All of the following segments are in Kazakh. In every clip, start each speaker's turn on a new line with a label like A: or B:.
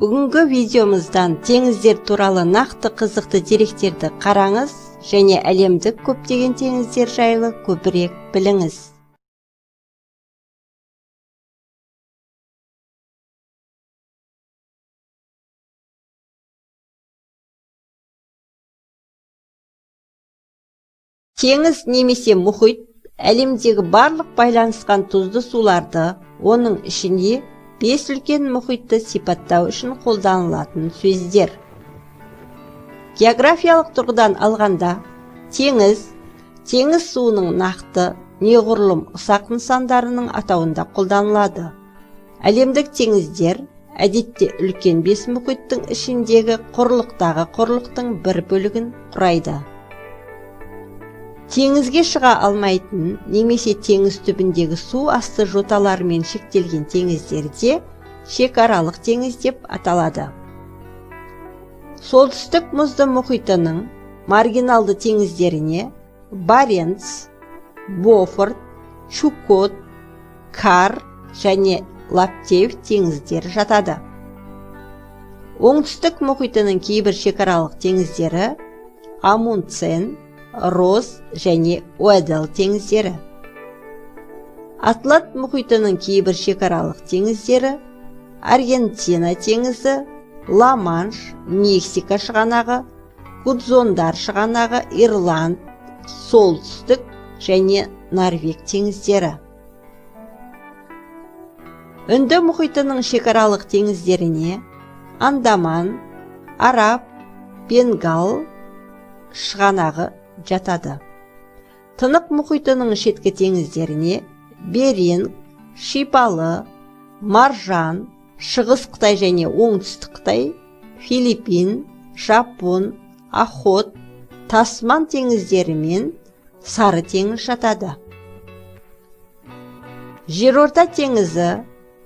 A: Бүгінгі видеомыздан теңіздер туралы нақты қызықты деректерді қараңыз және әлемдік көптеген теңіздер жайлы көбірек біліңіз. Теңіз немесе мұхит әлемдегі барлық байланысқан тұзды суларды, оның ішінде 5 үлкен мұхитты сипаттау үшін қолданылатын сөздер. Географиялық тұрғыдан алғанда, теңіз, теңіз суының нақты, неғұрлым ұсақ нысандарының атауында қолданылады. Әлемдік теңіздер әдетте үлкен 5 мұхиттың ішіндегі құрлықтағы құрлықтың бір бөлігін құрайды. Теңізге шыға алмайтын немесе теңіз түбіндегі су асты жоталарымен шектелген теңіздерде шекаралық теңіз деп аталады. Солтүстік мұзды мұхитының маргиналды теңіздеріне Баренц, Бофорт, Чукот, Кар және Лаптев теңіздері жатады. Оңтүстік мұхитының кейбір шекаралық теңіздері Амундсен, Росс және Уэдделл теңіздері. Атлант мұхитының кейбір шекаралық теңіздері Аргентина теңізі, Ла-Манш, Мексика шығанағы, Гудзондар шығанағы, Ирланд, Солтүстік және Норвег теңіздері. Үнді мұхитының шекаралық теңіздеріне Андаман, Араб, Бенгал шығанағы жатады. Тынық мұхитының шеткі теңіздеріне Беринг, Шипалы, Маржан, Шығыс Қытай және Оңтүстік Қытай, Филиппин, Жапон, Охот, Тасман теңіздері мен Сары теңіз жатады. Жерорта теңізі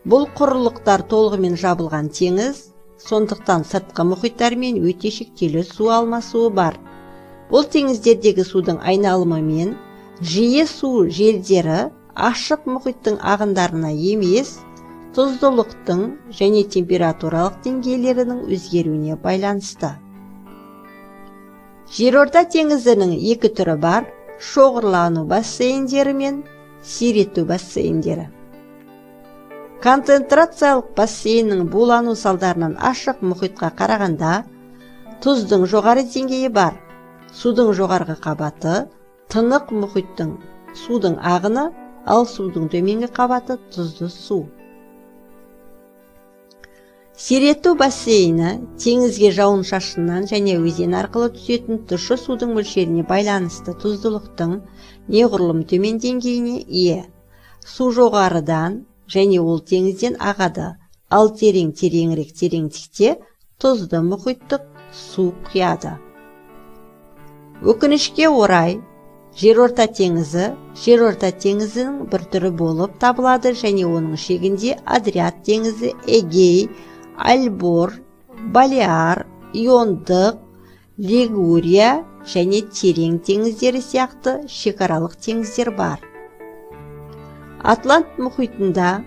A: бұл құрлықтар толығымен жабылған теңіз, сондықтан сыртқы мұхиттармен өте шектеулі су алмасуы бар. Бұл теңіздердегі судың айналымы мен жиі су желдері ашық мұхиттың ағындарына емес, тұздылықтың және температуралық деңгейлерінің өзгеруіне байланысты. Жерорта теңізінің екі түрі бар: шоғырлану бассейндері мен сирету бассейндері. Концентрациялық бассейннің булану салдарынан ашық мұхитқа қарағанда тұздың жоғары деңгейі бар. Судың жоғарғы қабаты тынық мұхиттың судың ағыны, ал судың төменгі қабаты тұзды су. Сирету бассейні теңізге жауын-шашыннан және өзен арқылы түсетін тұщы судың мөлшеріне байланысты тұздылықтың неғұрлым төмен деңгейіне ие. Су жоғарыдан және ол теңізден ағады, ал терең тереңірек тереңдікте тұзды мұхиттық су құяды. Өкінішке орай, Жерорта теңізі Жерорта теңізінің бір түрі болып табылады және оның шегінде Адриат теңізі, Эгей, Альбор, Балеар, Иондық, Лигурия және Терең теңіздері сияқты шекаралық теңіздер бар. Атлант мұхитында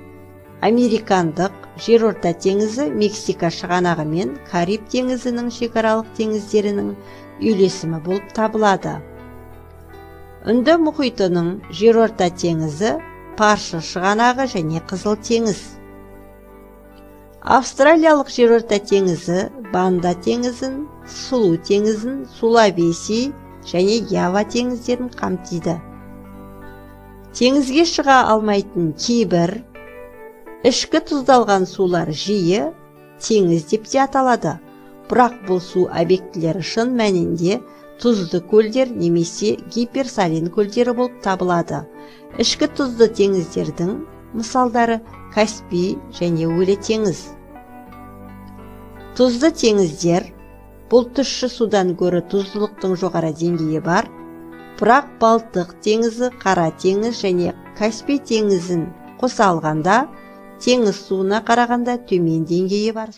A: Американдық Жерорта теңізі Мексика шығанағы мен Кариб теңізінің шекаралық теңіздерінің үйлесімі болып табылады. Үнді мұхитының Жерорта теңізі, Парсы шығанағы және Қызыл теңіз. Австралиялық Жерорта теңізі Банда теңізін, Сұлу теңізін, Сулавеси және Ява теңіздерін қамтиды. Теңізге шыға алмайтын кейбір ішкі тұздалған сулар жиі теңіз деп те аталады. Бірақ бұл су объектілері шын мәнінде тұзды көлдер немесе гиперсалин көлдері болып табылады. Ішкі тұзды теңіздердің мысалдары Каспий және Өлі теңіз. Тұзды теңіздер бұл тұщы судан гөрі тұздылықтың жоғары деңгейі бар, бірақ Балтық теңізі, Қара теңіз және Каспий теңізін қоса алғанда теңіз суына қарағанда төмен деңгейі бар.